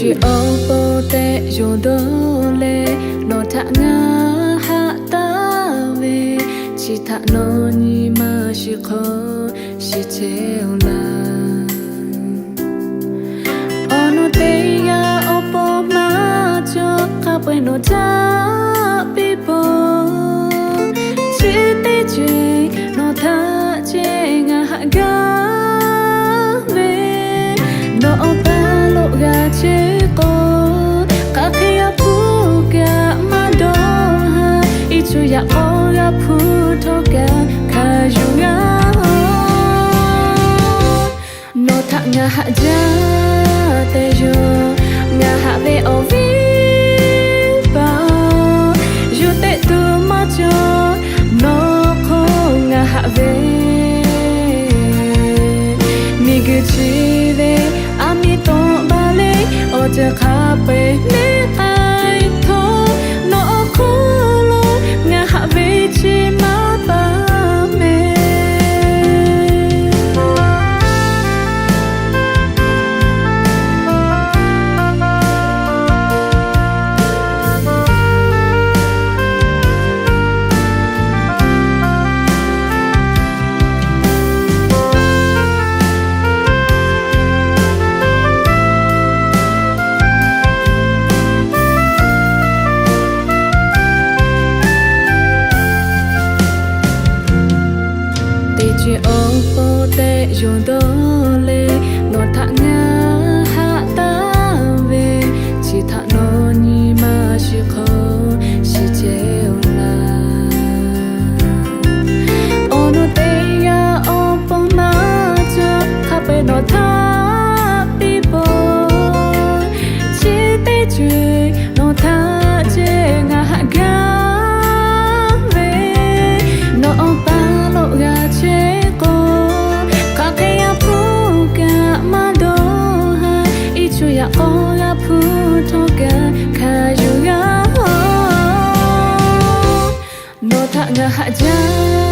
Chi awˬ pon tehꞈ yonˍ dawˇ leh, nawˬ htaꞈ ngaˬ haꞈ taˍ ve, chi htaꞈ nawˬ nyi ma shiˍ hk'aw shiˍ chehˇ-oˬ laˇ. Awˬ nu teˇ g'aˇ awˬ pon maˇ cawˬ, hk'a peu-eˬ nawˬ htaꞈ piˇ peuˬ. Chi teˇ ceuˬ nawˬ htaꞈ ceh ngaˬ haꞈ gaˇ ve, nawˬ awˬ pa lo g'a chehˇ k'o, hk'aˬ hk'e g'a hpuˇ kaꞈ maˇ dawˇ haˍ. Iˉ cuˇ yaꞈ k'aw g'a hpuˇ htawˇ kaꞈ hkanˍ yuˬ g'a oˬ. Nawˬ htaꞈ ngaˬ haꞈ jaˇ tehꞈ yonˍ, ngaˬ haꞈ ve awˬ viˉ paˍ-oˬ, yuˬ tehꞈ tuˬ maˇ cawˬ, nawˬ hk'oˆ ngaˬ haꞈ ve. Miˬguiˬ chi ve aˬ miˍ tawˆ baˬ leh, awˬ ceuˬ hk'a peu-eˬ neˇ k'ai htawˇ, nawˬ awˬ hk'oˆ lo ngaˬ haꞈ ve chi maˇ paˍ mehˍ. Teˇ ceuˬ awˬ pon tehꞈ yonˍ dawˇ leh, nawˬ htaꞈ ngaˬ haꞈ taˍ ve, chi htaꞈ nawˬ nyi ma shiˍ hk'aw shiˍ chehˇ-oˬ laˇ. Awˬ nu teˇ g'aˇ awˬ pon maˇ cawˬ, hk'a peu-eˬ nawˬ htaꞈ piˇ peuˬ. Chi teˇ ceuˬ nawˬ htaꞈ ceh ngaˬ haꞈ gaˇ ve, nawˬ awˬ pa lo g'a chehˇ k'o, hk'aˬ hk'e g'a hpuˇ kaꞈ maˇ dawˇ haˍ. Iˉ cuˇ yaꞈ k'aw g'a hpuˇ htawˇ kaꞈ hkanˍ yuˬ g'a oˬ. Nawˬ htaꞈ ngaˬ haꞈ jaˇ